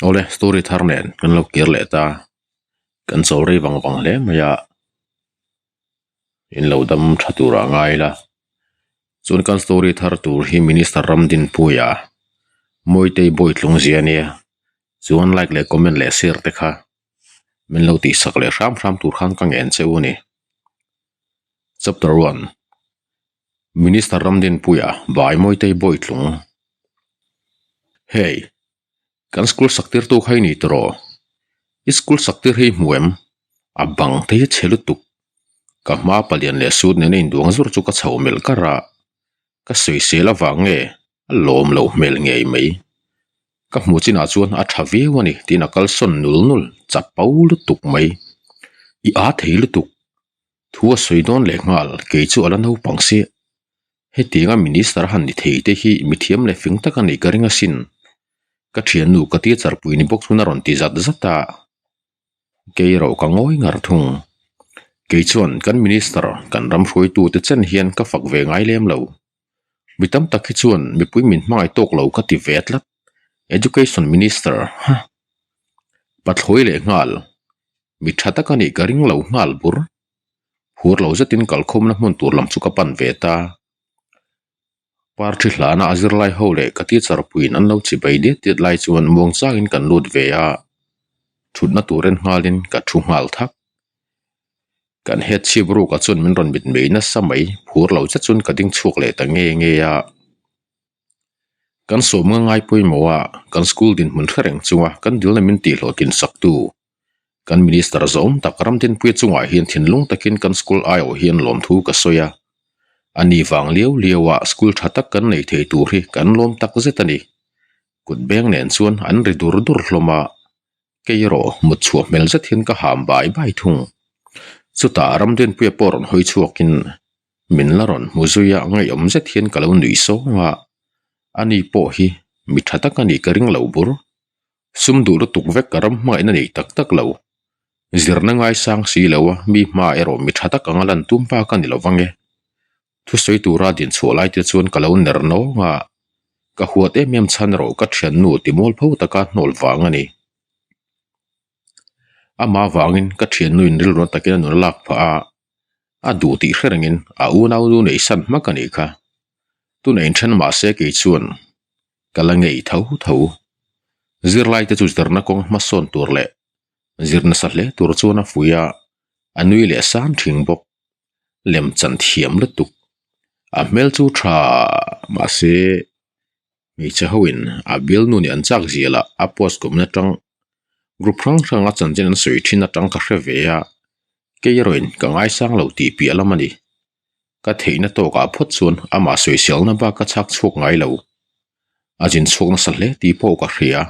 Awle story thar nen kan lo kir leh ta kan chawl rei vang vang hle mai a in lo dam tha tur ah ngai ila chuan kan story thar tur hi minister Ramdinpuia Mawitei Bawitlung zia ania chuan like leh comment leh share te kha min lo tihsak leh hram hram tur khan ka ngen che u a ni. Chapter 1 Minister Ramdinpuia Bai Mawitei Bawitlung Hey! Kan school sak tirtu kha i ni tawh? I school sak tir hi i hmu em? A bang te hi chhe lutuk. Ka hma palian leh sut nena induang zur chu ka chho melh kar a. Ka sawisel avang nge a lawm loh hmel ngei mai. Ka hmuh chinah chuan a tha viau a ni tiin a kalsawn nul nul chapo lutuk mai. I aa thei lutuk. Thu a sawi dawn leh nghal kei chu a la naupang sia. Hetianga minister han ni thei te hi mithiam leh fing tak a nih ka ring asin. Ka thiannu ka tia charpui ni bawk chuan a rawn ti zat zat a. Kei erawh ka ngawi ngar thung. Kei chuan kan minister kan ram hruaitute chen hian ka fak ve ngai lem lo. Mi tam tak hi chuan mipui min hmangaih tawk lo ka ti ve tlat. Education minister ha! Pathlawi leh nghal. Mi tha tak a nih ka ring lo nghal bur. Phur lo zetin kalkhawmna hmun tur lam chu ka pan ve ta. Party hlana a zirlai ho leh ka teacher puiin an lo chi bai diat diat lai chuan muang changin kan lut ve a, thutna tur en nghalin ka thu nghal thak. Kan head chhip ruk ah chuan min rawn mit mei nasa mai, phur lo zet chuan ka ding chhuak leh ta nge nge a. Kan sawmnga ngai pawimawh a, kan school dinhmun hre reng chunga kan dilna min tihhlawhtlin saktu Kan Minister zawm tak Ramdinpuia chungah hian thinlung takin kan school aiawh hian lawmthu ka sawi a. A ni vang liau liau ah school tha tak kan nei thei tur hi kan lawm tak zet a ni. Kut beng nen chuan an ri dur dur hlawm a, kei erawh mut chhuah hmel zet hian ka ham bai bai thung. Chutah Ramdinpuia pawh rawn hawi chhuakin min la rawn hmu zui a, ngaihawm zet hian ka lo nuih sawng a, ani pawh hi mi tha tak a nih ka ring lo bur. Sum duh lutuk vek ka ram hmangaihna nei tak tak lo. Zirna ngaisang si lo a, mi hma erawh mi tha tak anga lan tum bak a ni lo vang e. Thusawi tura din chhuah lai te chuan ka lo ner nawng a, ka huat em em chhan erawh ka thiannu ti mual pho taka hnawl vang a ni. Amah vangin ka thiannu in rilru takin a nun a lak phah a, a duh tih hre rengin a unau nu neih san hmak a nih kha. Tuna inthen mahse kei chuan Ka la ngei tho tho. Zirlai te chu zirna kawng hmasawn tur leh zir nasa hle tur chuan a fuih a, a nui leh san thing bawk. Lem chan thiam lutuk. A hmel chu tha mahse hmeichhe ho in a bialnu nih an chak zial a, a post kawmna atang group hrang hrang a chanchin an sawi thin atang ka hre ve a, kei erawhin ka ngaisang lo tih piah lam a ni. Ka theihna tawkah phawt chuan amah sawiselna bak ka chhak chhuak ngai lo. A zin chhuak nasa hle tih pawh ka hria.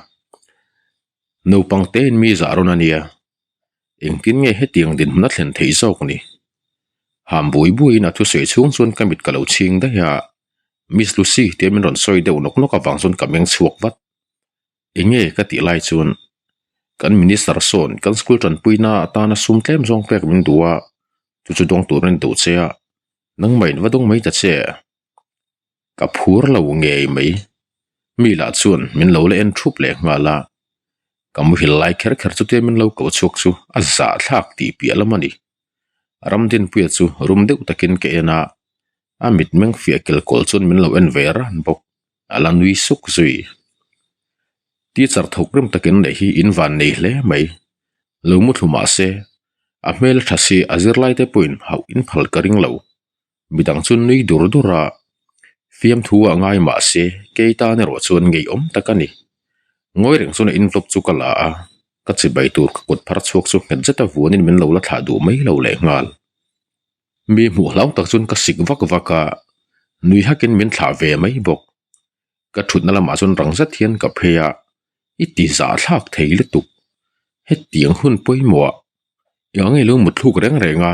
Naupang tein mi zah rawn a nia. Engtin nge hetiang dinhmun a thlen theih zawk ni? Ham bui buiin a thusawi chhung chuan ka mit ka lo chhing daih a, Miss Lucy tia min rawn sawi deuh nawk nawk avang chuan ka meng chhuak vat. Enge ka tih lai chuan kan minister sawn kan school tanpuina atana sum tlem zawng pek min duh a, chu chu dawng tur an duh che a, nangmah in va dawng mai ta che. Ka phur lo ngei mai. Mi lah chuan min lo la en thup leh nghal a, ka muhil lai kher kher chutia min lo ko chhuak chu a zahthlak tih piah lam a ni. Ramdinpuia chu rum deuh takin ka en a, a mitmeng fiah kelkawl chuan min lo en ve ran bawk. A la nui suk zui. Teacher thawk rem takin leh hi in van nei hle mai. Lo mu thlu mah se, a hmel a tha si a zirlai te pawhin hauh in phal ka ring lo. Midang chu nui dur dur a, fiamthu ah ngai mah se kei tan erawh chuan ngeiawm tak a ni. Ngawi reng chuan a envelope chu ka la a, ka chibai tur ka kut phar chhuak chu nghet zeta vuanin min lo la thlah duh mai lo lehnghal. Mi hmuh hlau tak chuan ka sik vak vak a, nui hakin min thlah ve mai bawk. Ka thutna lamah chuan rang zet hian ka phei a, i ti zahthlak thei lutuk. Hetiang hun pawimawh ah eng ang nge lo mutthluk reng reng a,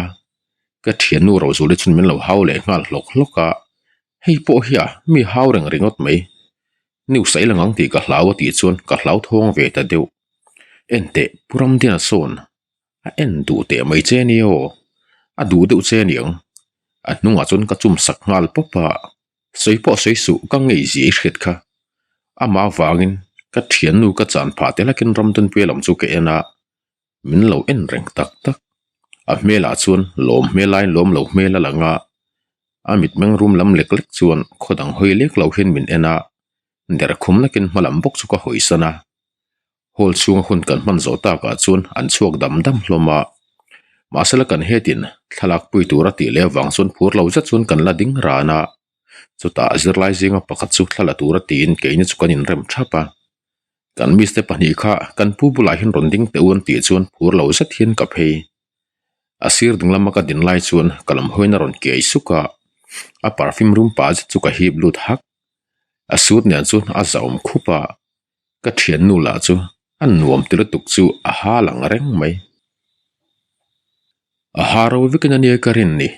ka thiannu Rozuli chuan min lo hau leh nghal hlawk hlawk a, hei pawh hi a mi hau reng ringawt mai. News a i lang ang tih ka hlau a tih chuan ka hlauthawng ve ta deuh. Enteh Pu Ramdina sawn A en duh teh mai che nia aw, a duh deuh che aniang. A hnungah chuan ka chum sak nghal pawp a, sawi pawh sawi suh ka ngei zia i hriat kha. Amah avangin Ka thiannu ka chan phah te lakin Ramdunpuia lam chu ka en a, min lo en reng tak tak. A hmelah chuan lawm hmel laiin lawm lo hmel a lang a, a mitmeng rum lam lek lek chuan khaw dang hawi lek lo hian min en a, derkhum lakin hma lam bawk chu ka hawisan a. Hall chhunga hun kan hman zawh takah chuan an chhuak dam dam hlawm a, mahsela kan hetin thlalak pui tura tih leh avang chuan phur lo zet chuan kan la ding ran a, chutah zirlai zinga pakhat chu thla la tura tiin keini chu kan inrem thap a, kan miss te pahnih kha kan pu bulah hian rawn ding teh u an tih chuan phur lo zet hian ka phei. A sir ding lama ka din lai chuan ka lam hawiin a rawn kiai suk a, a perfume rum pah zet chu ka hip lut hak. A suit nen chuan a zahawm khup a. Ka thiannu lah chu a nuam ti lutuk chu a ha lang reng mai. A ha ro vekin a nia ka rin ni.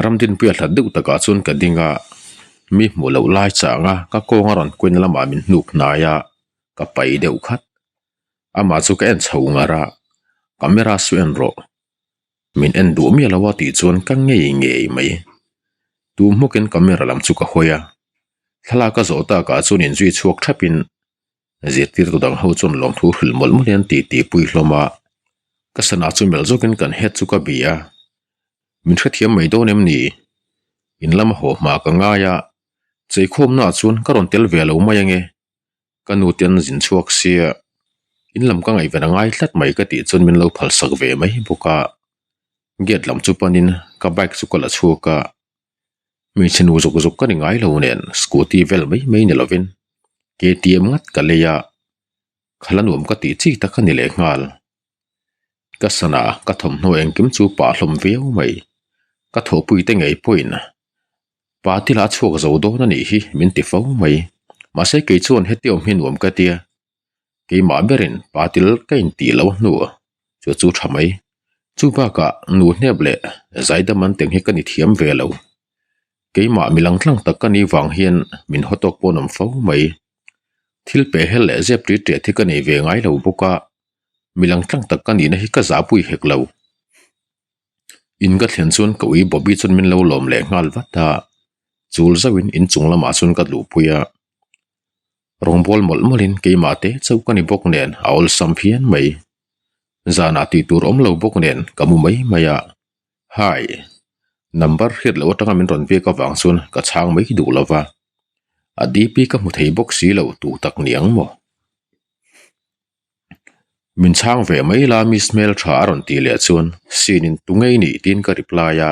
Ramdinpuia hlat deuh takah chuan ka ding a, mi hmuh loh lai chang a ka kawng a rawn kuaina lamah min hnuk hnai a, ka pai deuh khat. Amah chu ka en chho ngar a, camera chu en rawh. Min en duh miah lo a tih chuan ka ngei ngei mai. Tu hmukin camera lam chu ka hawi a, Thlalak a zawh takah chuan inzui chhuak thapin zirtirtu dang ho chuan lawmthu hrilh mawlh mawlh hian tih tih pui hlawm a. Ka sana chu melh zawkin kan head chu ka bih a, min hrethiam mai dawn em ni? In lama haw hma ka ngai a, cheikhawmnaah chuan ka rawn tel ve lo mai ange. Ka nu te an zin chhuak sia, in lam ka ngaihven a ngai tlat mai ka tih chuan min lo phalsak ve mai bawk a. Gate lam chu panin ka bike chu ka la chhuak a. Hmeichhe nu zuk zuk ka ni ngai lo nen scooty vel mai mai ni lovin KTM ngat ka lei a, khala nuam ka tih chi tak a ni leh nghal. Ka sana ka thawmhnaw engkim chu pah hlawm viau mai, ka thawhpui te ngei pawhin pa tila a chhuak zo dawn a nih hi min ti fo mai, mahse kei chuan heti awm hi nuam ka tia. Keimah berin pa til ka intih loh hnu chu chu tha mai. Chu bakah nu hnep leh zaidam an teng hi ka ni thiam ve lo. Keimah mi langtlang tak ka nih vang hian min haw tawk pawh an awm fo mai. Thil pe hel leh zep ṭi ṭiat hi ka nei ve ngai lo bawk a, mi langtlang tak ka nihna hi ka zahpui hek lo. In ka thlen chuan ka ui Bobby chuan min lo lawm leh nghal vat a, chul zauhin inchung lamah chuan ka luhpui a. Rawngbawl mawlh mawlhin keimah te chauh ka ni bawk nen a awlsam phian mai. Zanah tih tur awm lo bawk nen ka mu mai mai a. Hi. Number hriat loh atanga min rawn biak avang chuan ka chhang mai duh lo va. A DP ka hmu thei bawk si lo tu tak ni ang maw? Min chhang ve mai la miss hmeltha a rawn tih leh chuan scene in tu ngei nih tiin ka reply a.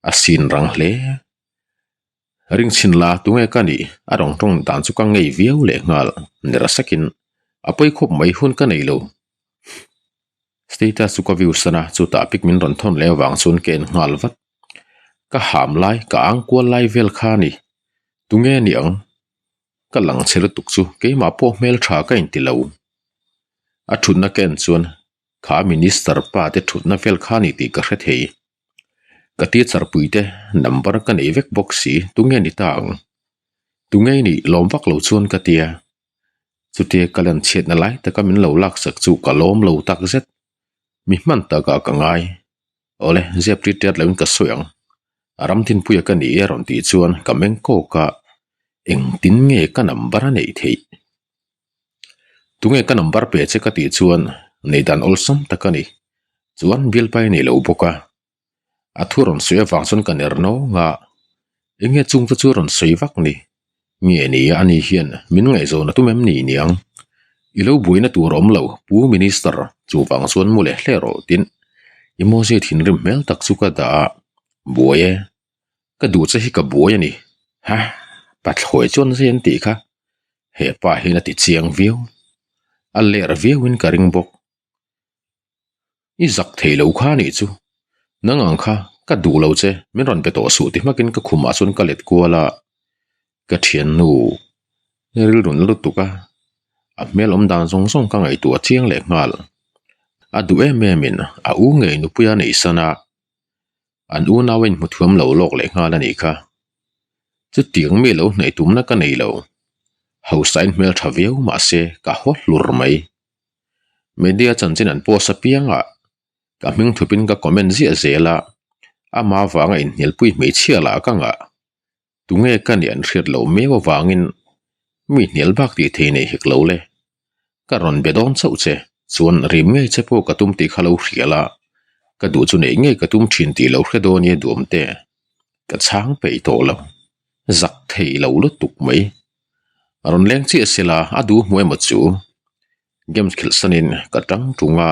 A scene rang hle. Ringchhin la tunge ka nih a rawn tawng dan chu ka ngei viau leh nghal ner sakin a pawi khawp mai hun ka nei lo. Status chu ka view san a chutah pic min rawn thawn leh avang chuan ka en nghal vat. Ka ham lai ka ang kual lai vel kha a ni. Tunge ni ang? Ka lang che lutuk chu keimah pawh hmeltha ka inti lo. A thutna ka en chuan kha minister pa te thutna vel kha a ni tih ka hre thei. Ka teacher puite number ka nei vek bawk si tunge ni ta ang? Tunge i nih lawm vak lo chuan ka tia. Chutia ka lan chhiatna lai taka min lo laksak chu ka lawm lo tak zet. Mi hman takah ka ngai. Awle, zep ṭi ṭiat loin ka sawi ang. A ram thinpuia ka ni e a rawn tih chuan ka meng kawk a, engtin nge ka number a neih theih? Tunge ka number pe che ka tih chuan nei dan awlsam tak a ni. Chuan bialpai a nei lo bawk a. A thu rawn sawi avang chuan ka ner nawng a, enge chung te chu rawn sawi vak ni? Nge ni a ani hian min ngaihzawn a tum em ni niang? I lo buaina tur awm lo Pu Minister chuvang chuan mu leh hle rawh tin emoji thinrim hmel tak chu ka dah a, buai e. Ka duh che hi ka buai a ni. Ha! Pathlawi chuan zai an tih kha. He pa hian a ti chiang viau. A ler viauin ka ring bawk. I zak thei lo kha nih chu. Nang ang kha ka duh lo che, min rawn be tawh suh ti hmakin ka khumah chuan ka let kual a. Ka thiannu rilru na lutuk a, a hmel awm dan zawng zawng ka ngaihtuah chiang leh nghal. A duh em em in a u ngei nupui a neih san a. An unau a inhmu thuam lo lawk leh nghal a nih kha. Chutiang mi lo hnaih tumna ka nei lo. Hausain hmel tha viau mahse ka haw hlur mai. Media chanchin an post apiang ah ka hming thupin ka comment ziah zel a, ama vanga inhnialpui hmeichhia lah ka ngah. Tunge ka nih an hriat loh meu avangin Mi hnial bak tih thei nei hek lo le. Ka rawn be dawn chauh che, chuan rim ngei che pawh ka tum tih kha lo hria la, ka duh chu neih ngei ka tum thin tih lo hre dawn i duam te. Ka chhang peih tawh lo, zak thei lo lutuk mai. A rawn leng chiah se la, a duh hmu emaw chu. Games khilh sanin ka tang tung a,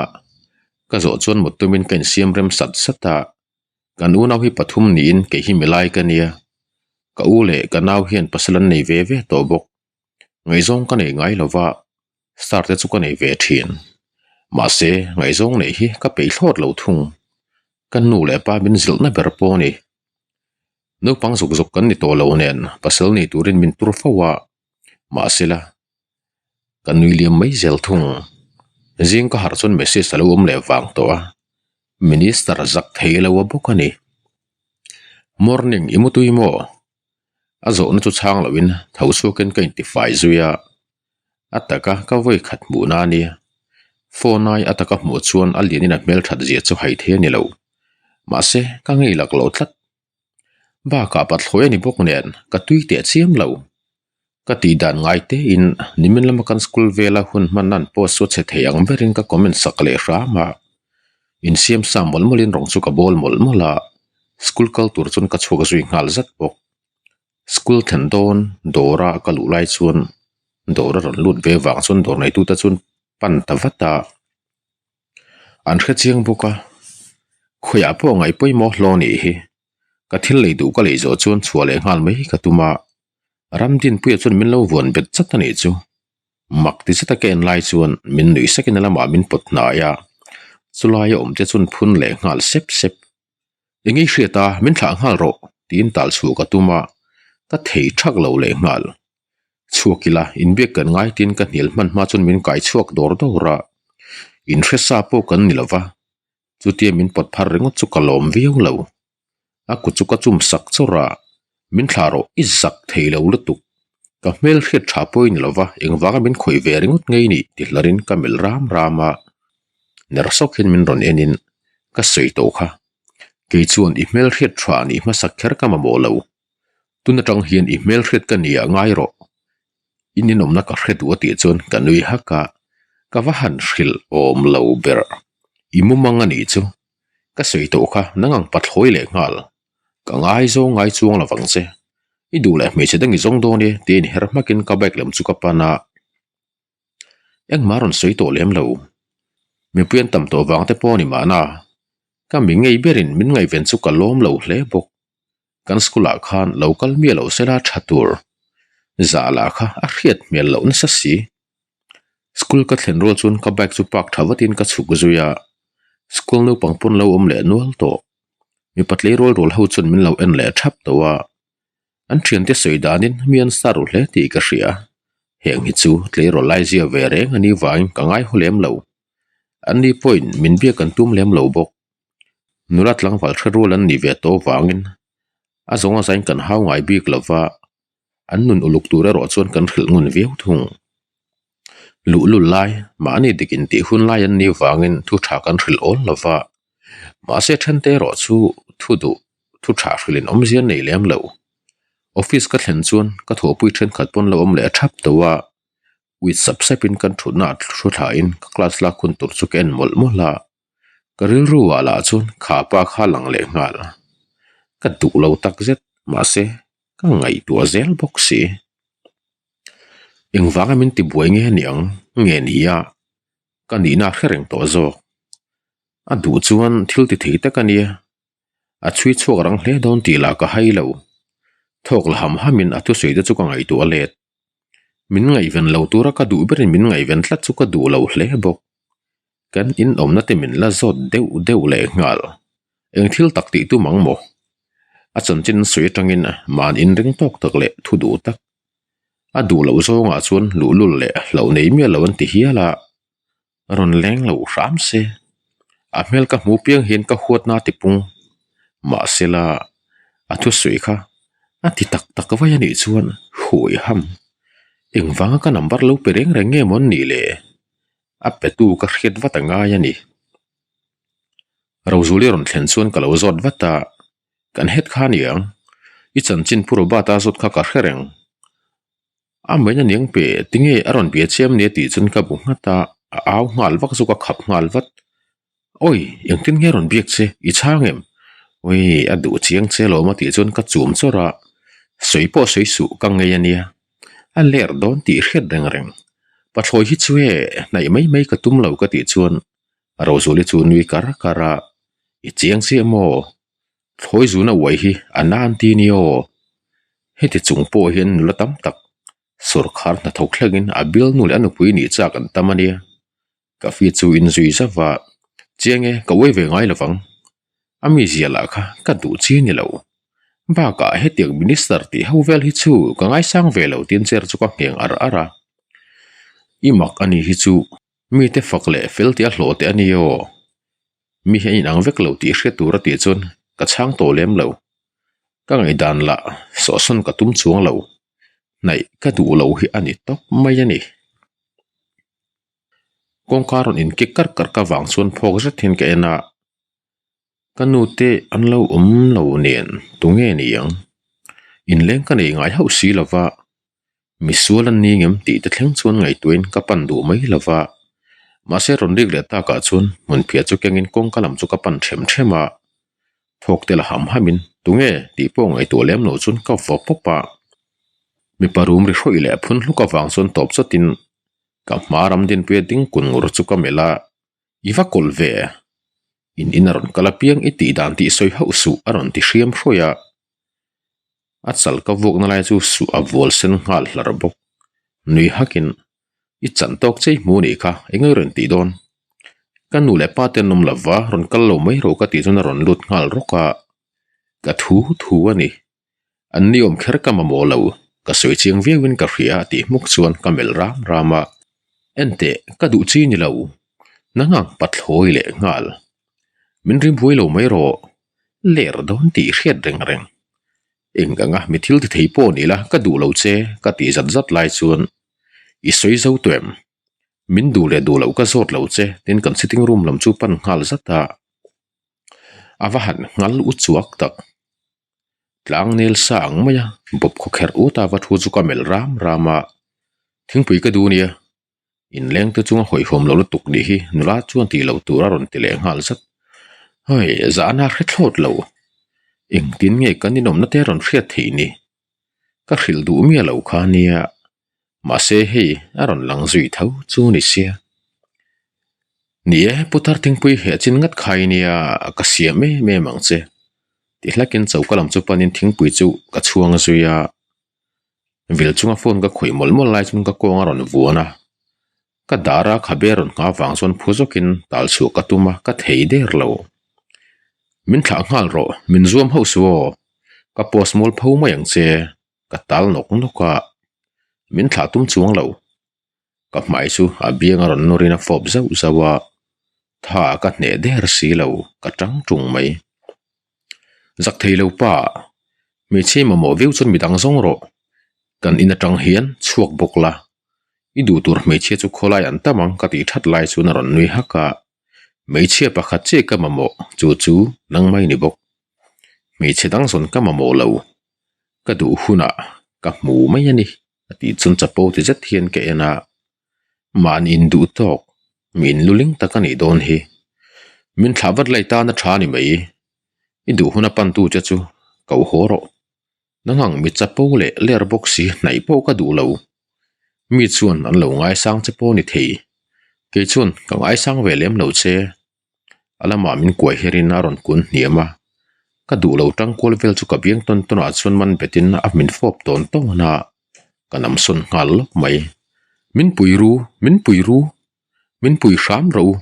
ka zawh chuan mut tumin ka insiam rem sat sat a. Kan unau hi pathum niin kei hi milai ka nia. Ka u leh ka nau hian pasal an nei ve ve tawh bawk. Ngaihzawng ka nei ngai lova, star te chu ka nei ve thin. Mahse, ngaihzawng neih hi ka peih thlawt lo thung. Ka nu leh pa min zilhna ber pawh a ni. Naupang zuk zuk kan ni tawh lo nen pasal nei turin min tur fo a, mahsela ka nui liam mai zel thung. Zing ka harh chuan message a lo awm leh vang tawh a, Minister zak thei lo a bawk a ni. Morning i mutui maw? A zawhna chu chhang loin tho chhuakin ka intifai zui a, a taka ka vawi khat hmuhna a nia. Phone ai a taka hmuh chuan a lianin a hmelthat zia chu hai thei a ni lo. Mahse, ka ngei lak lo tlat. Bakah pathlawi a ni bawk nen ka tui teh chiam lo. Ka tih dan ngai tein nimin lama kan school vela hun hman an post chu a chhe thei ang berin ka comment sak leh hram a. Insiam sa mawlh mawlhin rawng chu ka bawl mawlh mawlh a, school kal tur chuan ka chhuak zui nghal zat bawk. School thlen dawn dawra ka luh lai chuan dawr a rawn lut ve vang chuan dawr neitute chuan pan ta vat a. An hre chiang bawk a, khawiah pawh ngaih pawimawh hlawh a nih hi. Ka thil lei duh ka lei zawh chuan chhuah leh nghal mai ka tum a, Ramdinpuia chuan min lo vuan bet chat a nih chu. Mak ti zeta ka en lai chuan min nuih sakin a lamah min pawt hnai a, chulai a awm te chuan phun leh nghal sep sep. Eng ei hriat a, min thlah nghal rawh tiin tal chhuah ka tum a, ka thei thak lo leh nghal. Chhuak ila, inbiak kan ngai tiin ka hnial hman hma chuan min kai chhuak dawr dawr a, inhresa pawh kan ni lova, chutia min pawt phar ringawt chu ka lawm viau lo. A kut chu ka chum sak chawrh a, min thlah rawh i zak thei lo lutuk. Ka hmel hriat tha pawh i ni lova, engvanga min khawih ve ringawt ngei ni ti hlarin ka melh ram ram a. Ner sawk hian min rawn enin ka sawi tawh kha. Kei chuan i hmel hriat tha nih hmasak kher ka mamawh lo. Tun atang hian i hmel hriat ka nia ngai rawh. I ninawmna ka hre duh a tih chuan ka nui hak a, ka va han hrilh awm lo ber. I mumang a nih chu. Ka sawi tawh kha nang ang pathlawi leh nghal. Ka ngai zawng ngai chuang lo vang che. I duh leh hmeichhe dang i zawng dawn e tiin her hmakin ka bike lam chu ka pan a. Engmah rawn sawi tawh lem lo. Mipui an tam tawh vang te pawh a ni mahna. Ka mi ngei berin min ngaihven chu ka lawm lo hle bawk. Kan school ah khan lo kal miah loh sela tha tur. Zah lah kha a hriat hmel loh nasa si. School ka thlen rual chuan ka bike chu park tha vatin ka chhuk zui a, school naupang pawn lo awm leh nual tawh. Mipa tlei rual rual ho chuan min lo en leh thap tawh a, an thiante sawi danin mi an star ru hle tih ka hria. Heng hi chu tleirawl lai zia ve reng a ni vangin ka ngai haw lem lo. An ni pawhin min biak an tum lem lo bawk. Nula tlangval hre rual an nih ve tawh vangin a zawng a zain kan hau ngai bik lo va, an nun uluk tur erawh chuan kan hrilh ngun viau thung. Luhlul lai, mahni dik intih hun lai an nih vangin thu tha kan hrilh awl lo va, mahse thente erawh chu thu duh, thu tha hrilhin awmzia nei lem lo. Office ka thlen chuan ka thawhpui thenkhat pawn lo awm leh a thap tawh a, uit sap sapin kan thutna ah thu thlain ka class lak hun tur chu ka en mawlh mawlh a. Ka rilru ah lah chuan kha pa kha lang leh nghal. Ka duh lo tak zet mahse ka ngaihtuah zel bawk si. Engvanga min ti buai nge niang nge ni a, ka nihna a hre reng tawh zawk. A duh chuan thil ti thei tak a nia, a chhui chhuak rang hle dawn tih lah ka hai lo. Thawk la ham hamin a thusawi te chu ka ngaihtuah let. Min ngaihven lo tura ka duh berin min ngaihven tlat chu ka duh lo hle bawk. Kan inawmna te min la zawt deuh deuh leh nghal. Eng thil tak tih tum ang maw? A chanchin sawi atangin mahni inring tawk tak leh thu duh tak. A duh loh zawngah chuan luhlul leh hlauh nei miah lo an ti hial a, rawn leng lo hram se. A hmel ka hmu piang hian ka huatna a tipung. Mahsela a thusawi kha a ti tak tak vai a nih chuan hui ham. Engvanga ka number lo pe reng reng nge maw an nih le? A petu ka hriat vat a ngai a ni. Rozuli rawn thlen chuan ka lo zawt vat a, kan het kha aniang, i chanchin Pu Robert-a zawt kha ka hre reng. A main aniang pe, tinge a rawn bia chiam nia tih chuan ka bu nghat a, a au nghal vak chu ka khap nghal vat. Awi, engtin nge a rawn biak che, i chhang em? Awi, a duh chiang che lawm a tih chuan ka chum chawrh a, sawi pawh sawi suh ka ngei ania. A ler dawn tih hriat reng reng. Pathlawi hi chu e, hnaih mai mai ka tum lo ka tih chuan Rozuli chu nui kar kar a, I chiang chiah maw? Thlawi zuna uai hi a na an ti ni aw. Heti chung pawh hian nula tam tak sawrkhar hnathawk thlengin a bialnu leh a nupui nih chak an tam a nia. Ka fi chu in zui zauh va, Chiang e, ka uai ve ngai lovang. A mizia lah kha ka duh chi ni lo. Bakah hetiang minister tih ho vel hi chu ka ngaisang ve lo tin chair chu ka ngheng ar ar a. I mak a ni hi chu mite fak leh fel tih a hlawh teh a ni aw. Mi hi a inang vek lo tih hriat tur a tih chuan ka chhang tawh lem lo. Ka ngaihdan lah sawhsawn ka tum chuang lo. Hnaih ka duh lo hi a ni tawp mai a ni. Kawngka rawn inkik karh karh ka vang chuan phawk zet hian ka en a. Ka nu te an lo awm lo nen tunge ni ang? Inleng ka nei ngai hauh si lo va, misual an ni ngem tih te thleng chuan ngaihtuahin ka pan duh mai lo va. Mahse rawn rik leh takah chuan hmunphiah chu kengin kawngka lam chu ka pan them them a. Thawk te la ham hamin tunge tih pawh ngaihtuah lem lo chuan ka vaw pawp a. Mipa rum ri hrawih leh phun hluk avang chuan tawp chawtin ka hma ram dinpuia ding kun ngur chu ka melh a. I va kawlh ve? In in a rawn kal apiang i tih dan tih sawi hauh suh a rawn ti hriam hruai a. A chal ka vuakna lai chu suh a vual sen nghal hlar bawk. Nui hakin, I chan tawk chei hmu nih kha, eng nge rawn tih dawn? Ka nu leh pa te an awm lova, rawn kal lo mai rawh ka tih chuan a rawn lut nghal rawk a. Ka thu thu a ni. An ni awm kher ka mamawh lo, ka sawi chiang viauin ka hria a tih hmuk chuan ka melh ram ram a. Enteh, ka duh chi ni lo, nangang pathlawi leh nghal. Min rim buai lo mai rawh, ler dawn tih hriat reng reng. Eng anga mi thil ti thei pawh ni la ka duh lo che ka tih zat zat lai chuan i sawi zo tawh em? Min duh leh duh loh ka zawt lo che tin kan sitting room lam chu pan nghal zat a. A va han nghal u chuak tak. Tlang nel sa ang mai a, bawp khaw kherh ut a va thu chu ka melh ram ram a, thingpui ka duh nia, inleng te chunga hawihhawm lo lutuk nih hi nula chuan tih loh tur a rawn ti leh nghal zat. Hei, zahna a hre thlawt lo. Engtin nge kan inawmna te a rawn hriat theih ni? Ka hrilh duh miah lo kha nia, mahse hei a rawn lang zui tho chu ni sia. Ni e, Pu Thar Thingpui heh chin ngat khai nia ka siam em em ang che. Ti hlakin choka lam chu panin thingpui chu ka chhuang zui a. Vil chunga phone ka khawih mawlh mawlh lai chuan ka kawng a rawn vuan a. Ka dar a khabe rawn nghah vang chuan phu zawkin tal chhuah ka tum a, ka thei der lo. Min thlah nghal rawh, min zuam hauh suh aw. Ka post mual pho mai ang che, ka tal nawk nawk a. Min thlah tum chuang lo. Ka hmai chu a biang a rawn nawrin a fawp zauh zauh a, tha ka hneh der si lo, ka tang tung mai. Zak thei lo pa, hmeichhia mamawh viau chuan midang zawng rawh. Kan in atang hian chhuak bawk la, I duh tur hmeichhia chu khawlai an tam ang ka tih that lai chuan a rawn nui hak a, hmeichhia pakhat chiah ka mamawh chu chu nang mai ni bawk. Hmeichhe dang zawn ka mamawh lo, ka duh hunah ka hmu mai a ni a tih chuan chapo ti zet hian ka en a, mahni induh tawk mi inluling tak a nih dawn hi. Min thlah vat lai tan a tha a ni mai, i duh huna pantu che chu ko haw rawh. Nangang mi chapo leh ler bawk si hnaih pawh ka duh lo. Mi chuan an lo ngaisang che pawh ni thei. Kei chuan ka ngaisang ve lem lo che. A lamah min kuai herin a rawn kun hniam a. Ka duh lo tang kual vel chu ka biang tawn tawnah chuan man betin a min fawp tawn tawn a. Ka namsawn nghal lawp mai. Min pui ru, min pui ru, min pui hram rawh u.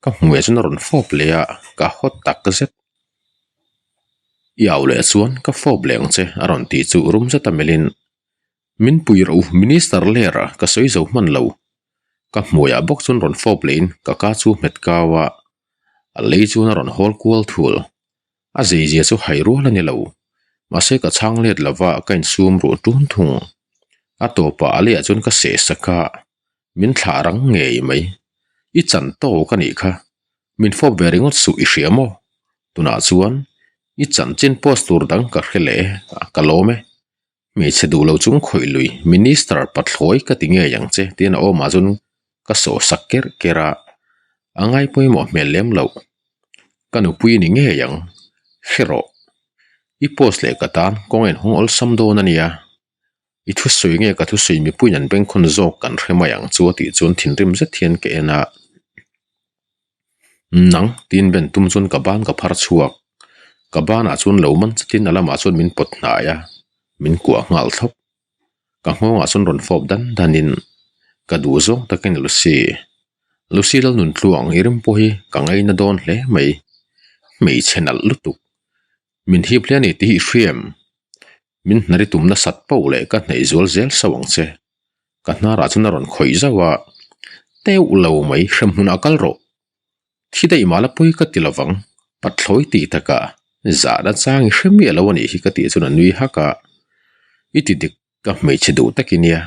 Ka hmuiah chuan a rawn fawp leh a, ka hawt tak zet. I au leh chuan ka fawp leh ang che a rawn tih chu rum zet a melhin, Min pui rawh u Minister ler a, ka sawi zo hman lo. Ka hmuiah bawk chuan rawn fawp lehin ka ka chu hmet kau a, a lei chuan a rawn hawl kual thul. A zeizia chu hai rual a ni lo. Mahse ka chhang let lova ka insum ruh tun thung. A tawpah a leiah chuan ka seh sak a, Min thlah rang ngei mai. I chan tawk a nih kha. Min fawp ve ringawt suh i hria maw? Tunah chuan i chanchin post tur dang ka hre leh a, ka lawm e. Hmeichhe duh lo chung khawih lui Minister pathlawi ka ti ngei ang che tiin a awmah chuan ka sawh sak kerh kerh a, a ngai pawimawh hmel lem loh. Ka nupui ni ngei ang, hre rawh. I post leh ka tan kawng a inhawng awlsam dawn a nia. I thusawi nge ka thusawi mipuiin an bengkhawn zawk kan hre mai ang chu a tih chuan thinrim zet hian ka en a. Nang tiin ben tum chuan ka ban ka phar chhuak. Ka banah chuan lo man chatin a lamah chuan min pawt hnai a, min kuah nghal thlawp. Ka nghawngah chuan rawn fawp dan danin ka duh zawng takin Lucy, Lucy Lalnuntluang i rim pawh hi ka ngaina dawn hle mai. Hmeichhe nalh lutuk. Min hip hle a ni tih hi i hria em? Min hnari tum nasat poh leh ka hnaih zual zel sauh ang che. Ka hnarah chuan a rawn khawih zauh a, Teuh lo mai, hremhmunah kal rawh. Thi daih mah la pawi ka ti lovang, pathlawi tih takah zahna chang i hre miah lo a nih hi ka tih chuan a nui hak a, I ti dik ka hmeichhe duh tak i nia.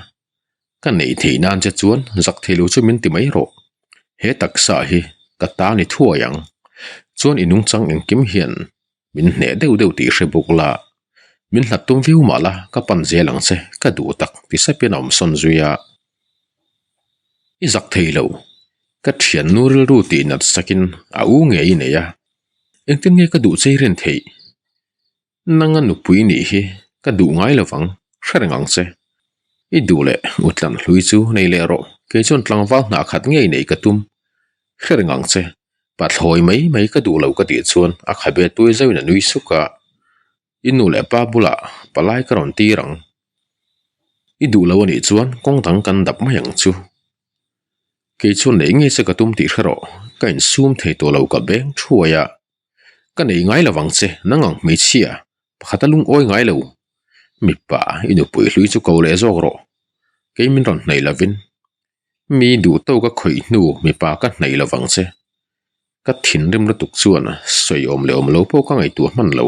Ka neih theih nan che chuan zak thei lo chu min ti mai rawh. He taksa hi ka ta ni thuai ang. Chuan i nungchang engkim hian min hneh deuh deuh tih hre bawk la, min hlat tum viau mah la ka pan zel ang che ka duh tak ti sepin a awm sawn zui a. I zak thei lo, ka thiannu rilru tih nat sakin a u ngei i nei a, engtin nge ka duh chei rin theih? Nanga nupui nih hi ka duh ngai lovang, hre reng ang che. I duh leh utlan hlui chu nei leh rawh, kei chuan tlangval hnah khat ngei neih ka tum, hre reng ang che. Pathlawi mai mai ka duh lo ka tih chuan a khabe tuai zauhin a nui suk a, I nu leh pa bulah palai ka rawn tir ang. I duh lo anih chuan kawng dang kan dap mai ang chu. Kei chuan neih ngei che ka tum tih hre rawh, ka insum thei tawh lo ka beng thuai a. Ka nei ngai lo vang che, nang ang hmeichhia, pakhat a lungawi ngai lo. Mipa, i nupui hlui chu ko leh zawk rawh. Kei min rawn hnaih lovin Mi duh tawk a khawih hnu mipa ka hnaih lo vang che. Ka thinrim lutuk chuan sawi awm leh awm lo pawh ka ngaihtuah hman lo.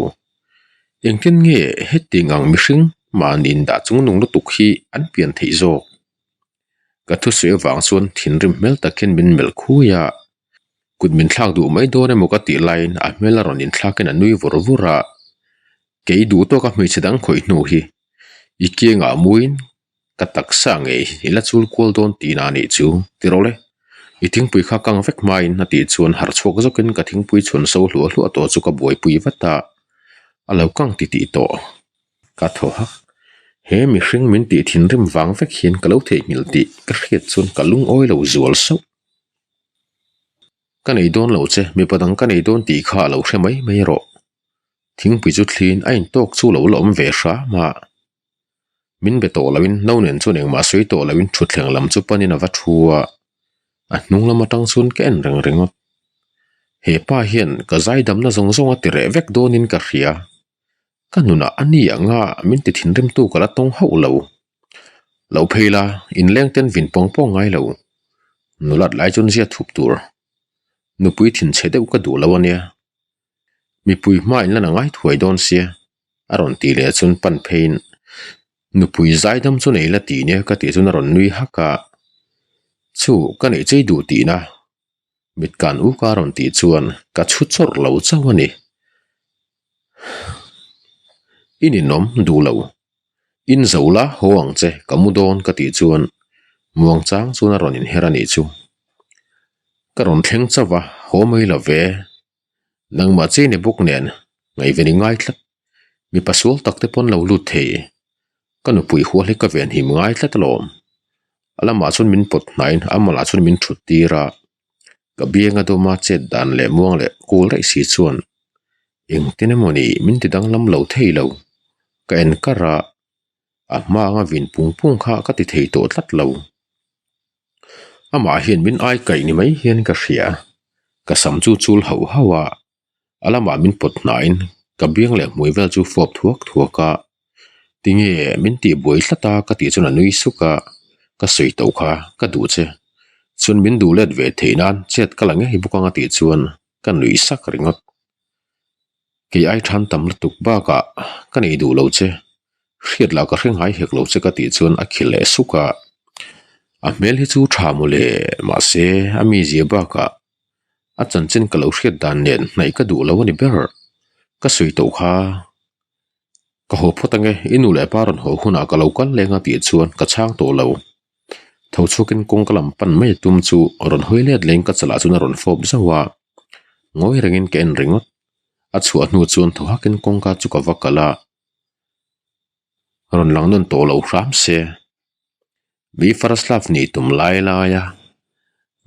Engtin nge hetiang ang mihring mahni indah chungnung lutuk hi an pian theih zawk? Ka thusawi avang chuan thinrim hmel takin min melh khui a. Kut min thlak duh mai dawn emaw ka tih laiin a hmel a rawn inthlakin a nui vur vur a. Kei duh tawka hmeichhe dang khawih hnu hi i kiangah muin Ka taksa ngei i la chul kual dawn tihna a nih chu, ti rawh le. I thingpui kha kang vek hmain a tih chuan harh chhuak zawkin ka thingpui chhun so hluah hluah tawh chu ka buaipui vat a, a lo kang ti tih tawh. Ka thaw hak. He mihring min tih thinrim vang vek hian ka lo theihnghilh tih ka hriat chuan ka lungawi lo zual sauh. Ka nei dawn lo che, mipa dang ka nei dawn tih kha a lo hre mai mai rawh. Thingpui chu thliin a intawk chu lo la awm ve hram a. Min be tawh loin no nen chuan engmah sawi tawh loin thutthleng lam chu panin a va thu a, a hnung lam atang chuan ka en reng ringawt. He pa hian ka zaidamna zawng zawng a ti reh vek dawnin ka hria. Ka nunah a ni anga min ti thinrimtu ka la tawng hauh lo. Lo phei la, inleng ten vin pawng pawng ngai lo. Nulat lai chuan zia thup tur. Nupui thinchhe deuh ka duh lo a nia. Mipui hma in lan a ngai thuai dawn sia, a rawn tih leh chuan pan pheiin nupui zaidam chu nei la tih nia ka tih chuan a rawn nui hak a, Chu ka neih chei duh tihna mit kan uk a rawn tih chuan ka chhu chawrh lo chauh a ni. I ninawm duh lo, in zo la haw ang che ka mu dawn ka tih chuan muang chang chuan a rawn inher a nih chu. Ka rawn thleng chauh a, haw mai lo ve. Nangmah che ni bawk nen ngaihven i ngai tlat. Mipa sual tak te pawn lo lut thei. Ka nupui hual hi ka venhim ngai tlat alawm. A lamah chuan min pawt hnaiin a malah chuan min thut tir a. Ka bianga dawma chet dan leh muang leh kul raih si chuan engtin emaw ni min ti danglam lo thei lo. Ka en kar a, a hma anga vin pung pung kha ka ti thei tawh tlat lo. Amah hian min ai kaih ni mai hian ka hria. Ka sam chu chul hauh hauh a, a lamah min pawt hnaiin ka biang leh hmui vel chu fawp thuak thuak a. Tinge min tih buai tlat a ka tih chuan a nui suk a, ka sawi tawh kha ka duh che. Chuan min duh let ve theih nan chet ka la ngei bawk ang a tih chuan ka nui sak ringawt. Kei ai than tam lutuk bakah ka nei duh lo che, hriat lah ka hre ngai hek lo che ka tih chuan a khil leh suk a, a hmel hi chu tha mawle mahse a mizia bakah a chanchin ka lo hriat dan nen hnaih ka duh lo a ni ber, ka sawi tawh kha. Ka haw phawt ange, i nu leh pa rawn haw hunah ka lo kal leng a tih chuan ka chhang tawh lo. Tho chhuakin kawngka lam pan mai a tum chu rawn hawi let leng ka chalah chuan a rawn fawp zauh a, ngawi rengin ka en ringawt. A chhuah hnu chuan thaw hakin kawngka chu ka va kalh a, rawn lang nawn tawh lo hram se. Mi first love nih tum lai lai a,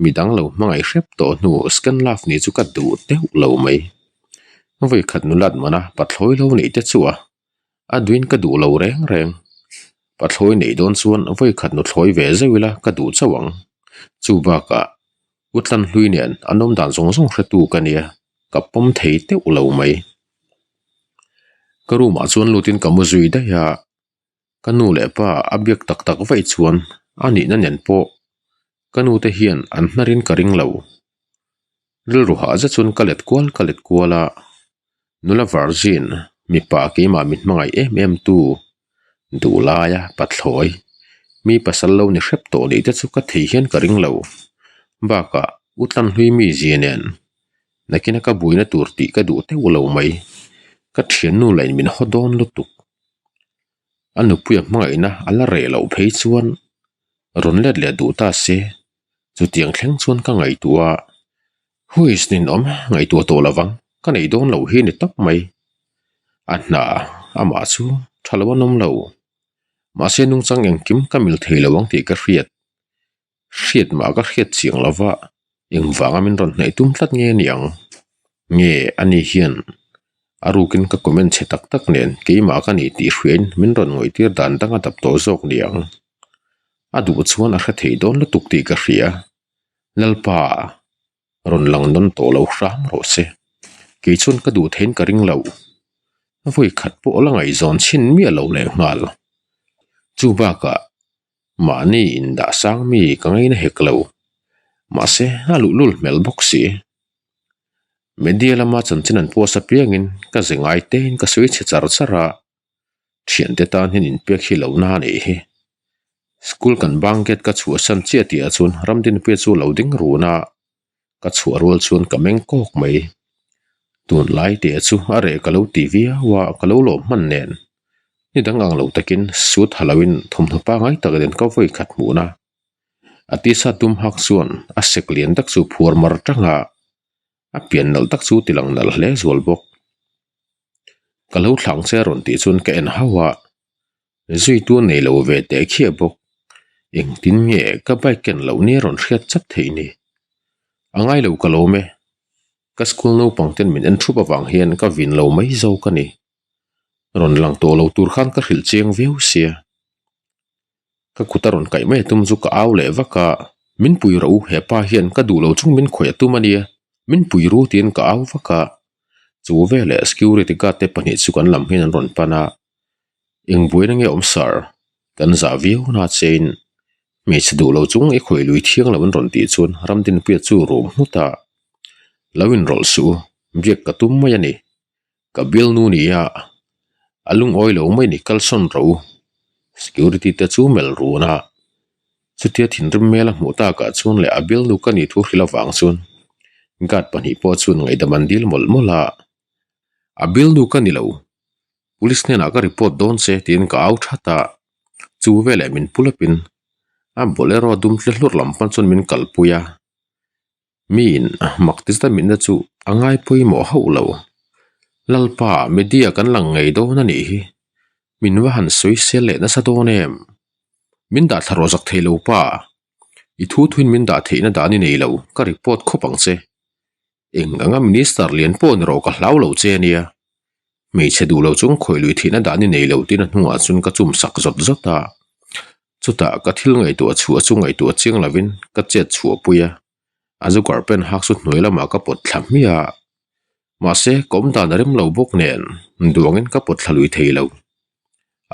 midang lo hmangaih hrep tawh hnu second love nih chu ka duh deuh lo mai. Vawikhat nulat mana pathlawi lo neih te chu a, a duin ka duh lo reng reng. Pathlawi neih dawn chuan vawikhat nuthlawi ve zeuh ila ka duh chauh ang. Chu bakah U Tlanhlui nen an awm dan zawng zawng hretu ka nia, ka pawm thei deuh lo mai. Ka room ah chuan lutin ka mu zui daih a. Ka nu leh pa a biak tak tak vaih chuan a nihna nen pawh ka nu te hian an hnarin ka ring lo. Rilru hah zet chuan ka let kual ka let kual a, nula virgin mipa keimah min hmangaih em em tu duh laia pathlawi mi pasal lo ni hrep tawh nih te chu ka thei hian ka ring lo. Bakah u Tlanhlui mi zia nen nakina ka buaina tur tih ka duh teuh lo mai. Ka thiannu lain min haw dawn lutuk. A nupuia hmangaihna a la reh loh phei chuan rawn let leh duh ta se, chutiang thleng chuan ka ngaihtuah a, Huis ninawm ngaihtuah tawh lovang, ka nei dawn loh hi ni tawp mai. A hna amah chu tha lo an awm lo, mahse nungchang engkim ka mil thei lo ang tih ka hriat. Hriat mah ka hriat chiang lo va, engvanga min rawn hnaih tum tlat nge niang? Nge ani hian a rukin ka comment chhe tak tak nen keimah ka ni tih hriain min rawn ngawihtir dan dang a dap tawh zawk niang? A duh chuan a hre thei dawn lutuk tih ka hria. Lalpa, rawn lang nawn tawh lo hram rawh se. Kei chuan ka duh theiin ka ring lo. Vawi khat pawh la ngaihzawn chhin miah lo lehnghal. Chu bakah Mahni indah sang mi ka ngaina hek lo. Mahse, a luhlul hmel bawk si. Media lama chanchin an post apiangin ka ze ngai tein ka sawi chhe char char a, thiante tan hian inpek hi lo na a nih hi. School kan bang gate ka chhuahsan chiah tihah chuan Ramdinpuia chu lo ding run a, ka chhuah rual chuan ka meng kawk mai. Tunlai teh chu a reh ka lo ti viau a, ka lo lawm hman nen. Ni dang ang lo takin suit ha loin thawmhnaw pangai tak nen ka vawi khat hmuhna. A tisa tum hak chuan a sek lian tak chu phuar mar tang a, a pian nalh tak chu ti lang nalh hle zual bawk. Ka lo thlang che rawn tih chuan ka en hauh a, Zuitu nei lo ve teh khiah bawk. Engtin nge ka bike ken loh nia rawn hriat chat theih ni? A ngai lo ka lawm e. Ka school naupang ten min en thup avang hian ka vin lo mai zawk a ni. Rawn lang tawh lo tur khan ka hrilh chiang viau sia. Ka kut a rawn kaih mai a tum chu ka au leh vak a, Min pui rawh u, hepa hian ka duh lo chung min khawih a tum a nia. Min pui ru tiin ka au vak a. Chu veleh security guard te pahnih chu kan lam hian an rawn pan a. Eng buaina nge awm sir? Kan zah viau na chein hmeichhe duh lo chung i khawi lui thiang lo an rawn tih chuan Ramdinpuia chu rum nghut a, Lo inrawlh suh u, biak ka tum mai a ni. Ka bialnu ni a, a lungawi lo mai ni kalsawn rawh u. Security te chu melh run a, chutia thinrim hmel a hmuh takah chuan leh a bialnu ka nih thu hrilh avang chuan guard pahnih pawh chuan ngaihdam an dil mawlh mawlh a, A bialnu ka ni lo. Police hnenah ka report dawn che tiin ka au that a, chu veleh min pu lawpin a bolero dum tle hlur lam pan chuan min kalpui a, miin mak ti zet a mitna chu a ngai pawimawh hauh lo. Lalpa media kan lang ngei dawn a nih hi, min va han sawi sel leh nasa dawn em? Min dah thla rawh zak thei lo pa, i thu thuin min dah theihna dan i nei lo, ka report khawp ang che. Eng anga minister lian pawh ni rawh ka hlau lo che ania. Hmeichhe duh lo chung khawih lui thihna dan i nei lo tiin a hnungah chuan ka chum sak zawt zawt a. Chutah ka thil ngaihtuah chhuah chu ngaihtuah chiang lovin ka chet chhuah pui a. A zugar pen hak chu hnuai lamah ka pawt thla hmiah a. Mahse ka awm dan a rem lo bawk nen duangin ka pawt thla lui thei lo.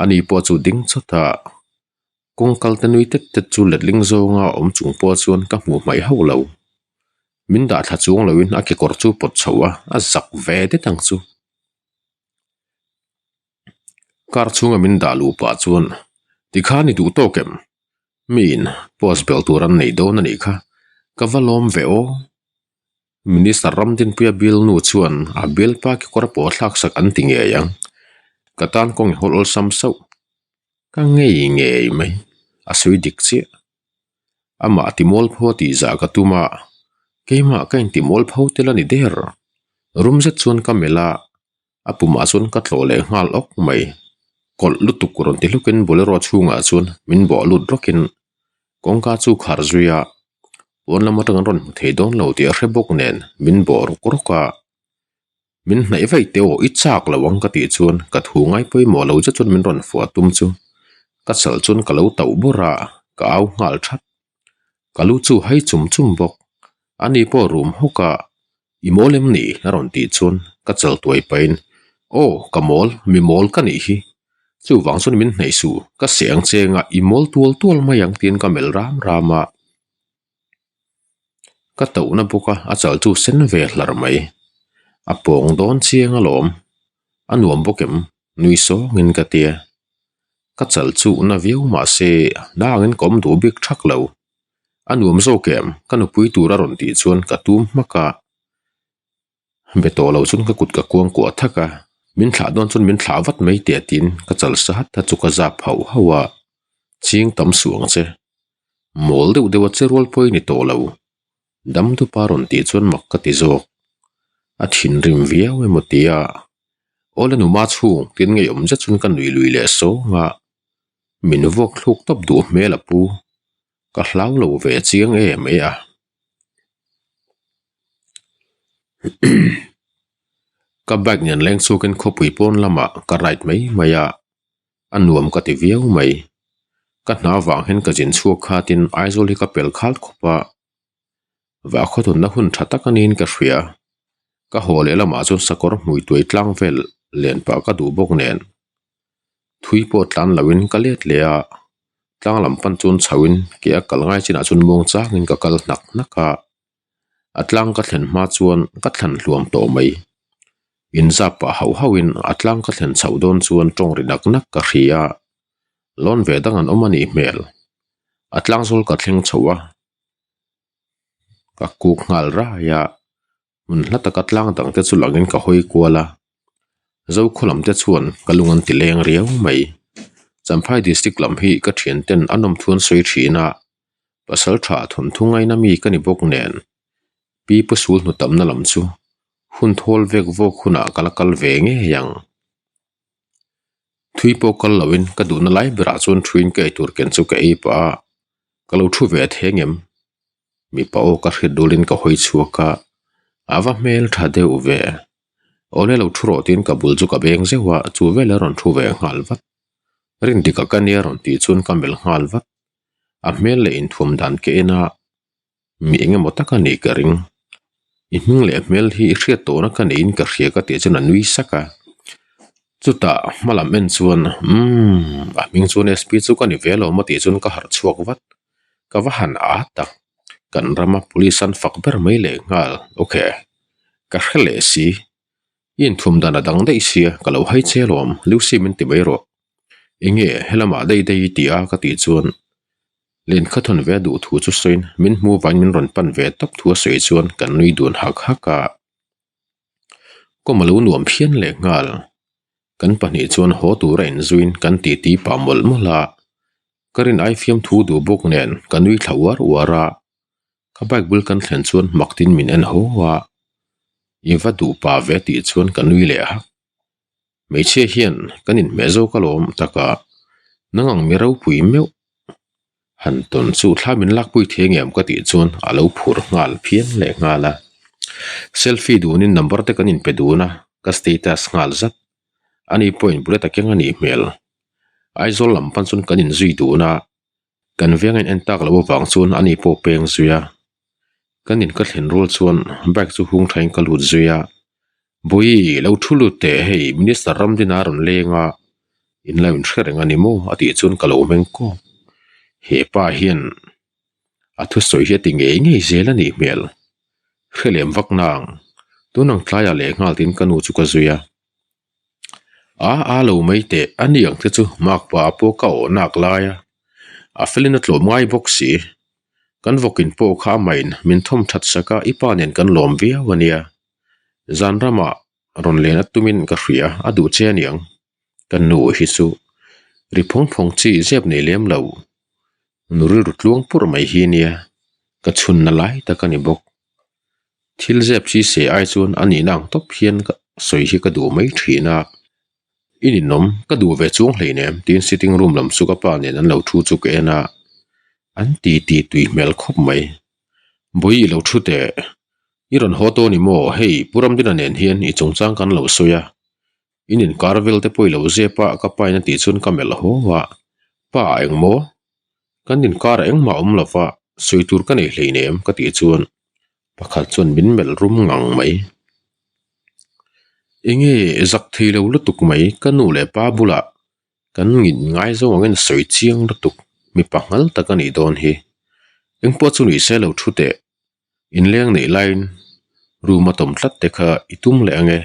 Ani pawh chu ding chawt a. Kawng kal te nui tet tet chu letling zawnga awm chung pawh chuan ka hmuh hmaih hauh lo. Min dah thla chuang loin a kekawr chu pawt chho a, a zak ve det ang chu. Car chhunga min dah luh pah chuan tikhan i duh tawk em? Miin post belh tur an neih dawn a nih kha, ka va lawm ve aw. Minister Ramdinpuia bialnu chuan a bialpa kekawr pawh thlaksak an ti ngei ang. Ka tan kawng i hawl awlsam sauh. Ka ngei ngei mai, a sawi dik chiah. Amah ti mualpho a tih zah ka tum a, keimah ka inti mualpho tel a ni der. Rum zet chuan ka melh a, a pumah chuan ka tlawh leh nghal awk mai. Kawlh lutuk rawn ti hlukin bolero chhungah chuan min bawh lut rawkin kawngka chu khar zui a, pawn lam atang an rawn hmu thei dawn lo tih a hre bawk nen min bawh rawk rawk a. Min hnaih vaih teh aw, i chak lo ang ka tih chuan ka thu ngai pawimawh lo zet chuan min rawn fuah tum chu ka chal chuan ka lo tauh bawrh a, ka au nghal that. Ka lu chu hai chum chum bawk, ani pawh rum hawk a, i mawl em ni? a rawn tih chuan ka chal tuai pahin aw ka mawl, mi mawl ka nih hi, chuvang chuan min hnaih suh, ka seh ang che anga i mawl tual tual mai ang tiin ka melh ram ram a. Ka tohna bawk a, a chal chu sen ve hlar mai. A pawng dawn chiang alawm. A nuam bawk em? Nui sawngin ka tia. Ka chal chu na viau mah se dangin ka awm duh bik thak lo. A nuam zawk em? Ka nupui tur a rawn tih chuan ka tum hmak a. Be tawh lo chuan ka kut ka kuang kuah thak a, min thlah dawn chuan min thlah vat mai teh tiin ka chal sa hat a chu ka zap hauh hauh a, ching tam suh ang che. Mawl deuh deuh a che rual pawh i ni tawh lo. Dam dupa rawn tih chuan mak ka ti zawk. A thinrim viau emaw tia Awle numa chhung tiin ngeiawm zet chuan ka nui lui leh sawng a, min vuak thluk tawp duh hmel a pu. Ka hlau lo ve chiang em e a. Ka bike nen leng chhuakin khawpui pawn lamah ka ride mai mai a, a nuam ka ti viau mai. Ka hna vang hian ka zin chhuak khatin Aizawl hi ka pel khal khawp a, vahkhaw tunna hun tha tak a niin ka hria. Ka haw leh lamah chuan sakawr hmui tuai tlang vel len pah ka duh bawk nen. Thui pawh tlan loin ka let leh a, tlang lam pan chuan chhoin ke a kal ngai chinah chuan muang changin ka kal hnak hnak a. A tlang ka thlen hma chuan ka thlan hluam tawh mai. Inzap pah hauh hauhin a tlang ka thlen chhoh dawn chuan tawng ri nak nak ka hria a, lawn ve dang an awm a nih hmel. A tlang zawl ka thleng chho a, ka kuk nghal rai a. Hmun hla taka tlang dang te chu langin ka hawi kual a, Zokhaw lam te chuan ka lung an ti leng riau mai. Champhai district lam hi ka thian ten a nawm thu an sawi thin a, pasal tha thawnthu ngaina mi ka ni bawk nen Pi Pu Sul hnu tamna lam chu hun thawl vek vawk hunah ka la kal ve ngei ang. Thui pawh kal loin ka duhna lai berah chuan thuin ka eitur ken chu ka ei pah a, ka lo thu ve theng em? Mipa aw ka hriat dulin ka hawi chhuak a, a va hmel tha deuh ve. Awle lo thu rawh tiin ka bul chu ka beng zeuh a, chu vel a rawn thu ve nghal vat. Rindika ka nia rawn tih chuan ka melh nghal vat. A hmel leh inthuam dan ka en a, mi eng emaw tak a nih ka ring. I hming leh hmel hi i hriat tawhna ka neiin ka hria ka tih chuan a nui sak a. Chutah hma lam en chuan, Umm, a hming chuan SP chu ka ni ve alawm a tih chuan ka harh chhuak vat. Ka va han a tak, kan rama police an fak ber mai leh nghal, ok, ka hre leh si, i inthum dan a dang daih sia, ka lo hai che alawm, Lucy min ti mai rawh, enge helamah daih daih i ti a ka tih chuan len kha thawn ve a duh thu chu sawiin min hmu vain min rawn pan ve tawp thu a sawi chuan kan nui dun hak hak a. Kawm a lo nuam phian leh nghal. Kan pahnih chuan haw tura inzuiin kan titi pah mawlh mawlh a. Ka rin ai fiam thu duh bawk nen ka nui thla uar uar a. Ka bike bul kan thlen chuan mak tin min en ho a. I va duh pa ve tih chuan ka nui leh hak. Hmeichhia hian kan inhmeh zawk alawm taka nang ang mi ropui meuh han tawn chu thla min lakpui thei ngem ka tih chuan a lo phur nghal phian leh nghal a. Selfie dunin number te kan inpe dun a, ka status nghal zat. Ani pawhin bullet a keng a nih hmel. Aizawl lam pan chuan kan inzui dun a, kan veng a in en tak loh avang chuan ani pawh peng zui a. Kan in ka thlen rual chuan bike chu hung thain ka lut zui a, Bawihi lo thu lut teh hei minister Ramdina a rawn leng a, in lo inhre reng a ni maw a tih chuan ka lo meng kawk. He pa hian a thusawi hi a ti ngei ngei zel a nih hmel. Hre lem vak nang, tun ang tlaiah leh nghal tiin ka nu chu ka zui a. A a lo mai teh a ni ang te chu makpa pawh ka awh nak lai a, a felin a tlawm ngai bawk si. Kan vawkin pawh kha amahin min thawm that sak a, i pa nen kan lawm viau a nia. Zan ramah rawn len a tumin ka hria, a duh che aniang. Ka nu hi chu ri phawng phawng chi zep nei lem lo, nu rilru tluang purh mai hi nia, ka chhunna lai tak a ni bawk. Thil zep chi se ai chuan a nihna ang tawp hian ka sawi hi ka duh mai thin a. I ninawm, ka duh ve chuang hleinem tiin sitting room lam chu ka pa nen an lo thu chu ka en a, an ti ti tui hmel khawp mai. Bawi i lo thu teh, i rawn haw tawh a ni maw? Hei Pu Ramdina nen hian i chungchang kan lo sawi a, in inkar vel te pawh i lo zep a ka pain a tih chuan ka melh haw a, Pa engmaw? Kan inkar engmah awm lo va, sawi tur ka nei hleinem ka tih chuan pakhat chuan min melh rum ngang mai. Enge zak thei lo lutuk mai ka nu leh pa bulah kan ngin ngai zawng angin a sawi chiang lutuk mipa nghal tak a nih dawn hi. Engpawh chu ni se lo thu teh inleng neih laiin room a tawm tlat te kha i tum leh ange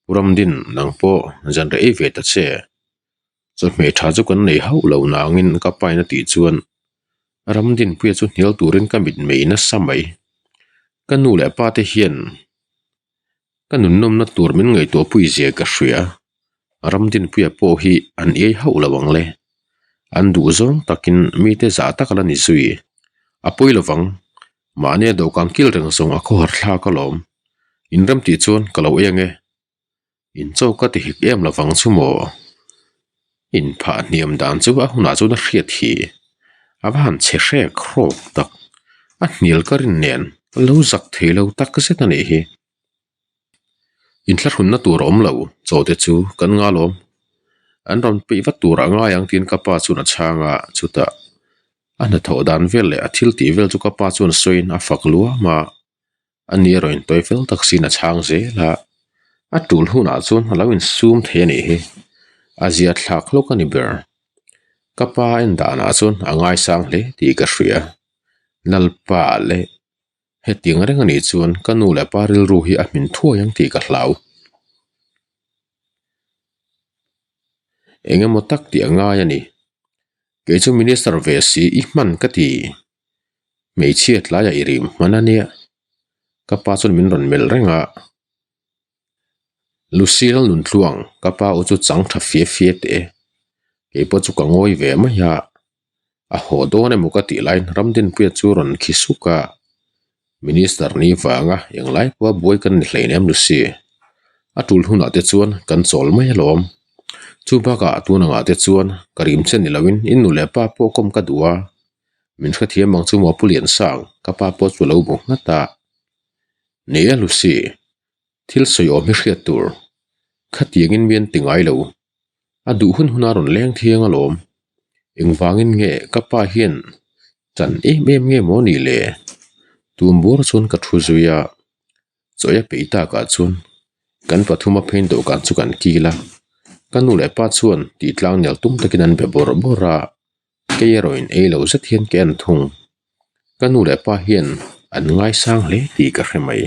Pu Ramdin nang pawh zan reh ei ve ta che. Chawhmeh tha chu kan nei hauh lo nangin ka pain a tih chuan Ramdinpuia chu hnial turin ka mitmei nasa mai. Ka nu leh pa te hian ka nunnawmna tur min ngaihtuahpui zia ka hria. Ramdinpuia pawh hi an iai hauh lo ang le. An duh zawng takin mite zah tak a la ni zui. A pawi lovang, mahnia dawhkan kil reng zawng a khawhar thlak alawm. Inrem tih chuan ka lo ei ange. In chaw ka ti hik em lovang chu maw? In phah hniam dan chu a hunah chuan a hriat hi. A va han chhe hrek hrawk tak. A hnial ka rin nen ka lo zak thei lo tak zet a nih hi. Inthlahrunna tur a awm lo, chaw te chu kan ngalawm. An rawn peih vat tur a ngai ang tiin ka pa chuan a chhang a, chutah a hnathawh dan vel leh a thil tih vel chu ka pa chuan sawiin a fak luam a. A ni erawh in tawi fel tak siin a chhang zel a, a tul hunah chuan a lo insum thei a nih hi. A zia thlak hlawk a ni ber. Ka pa en danah chuan a ngaisang hle tih ka hria. Lalpa leh hetiang reng a nih chuan ka nu leh pa rilru hi a hmin thuai ang tih ka hlau. Eng emaw tak tih a ngai a ni. Kei chu minister ve si i hman ka ti. Hmeichhia tlaiah i rim hman a nia. Ka pa chuan min rawn melh reng a. Lucy Lalnuntluang, ka pa u chu chang tha fia fia teh e. Kei pawh chu ka ngawi ve mai a. A haw dawn emaw ka tih laiin Ramdinpuia chu rawn khi suk a. Minister ni vanga englai pawha buai kan ni hleinem Lucy. A tul hunah te chuan kan chawl mai alawm. Chu bakah tun angah te chuan ka rim che ni loin in nu leh pa pawh kawm ka duh a. Min hrethiam ang chu maw Pu Liansang, ka pa pawh chu a lo bu nghat a. Ni e Lucy, thil sawi awm hi hriat tur. Khatiangin mi an ti ngai lo. A duh hun huna rawn leng thiang alawm. Engvangin nge ka pa hian chan em em nge maw ni le? Tum bur chuan ka thu zui a. Chawi a peih takah chuan kan pathum a phein dawhkan chu kan kil a. Ka nu leh pa chuan tih tlang nel tum takin an be bawrh bawrh a. Kei erawhin ei lo zet hian ka en thung. Ka nu leh pa hian an ngaisang hle tih ka hre mai.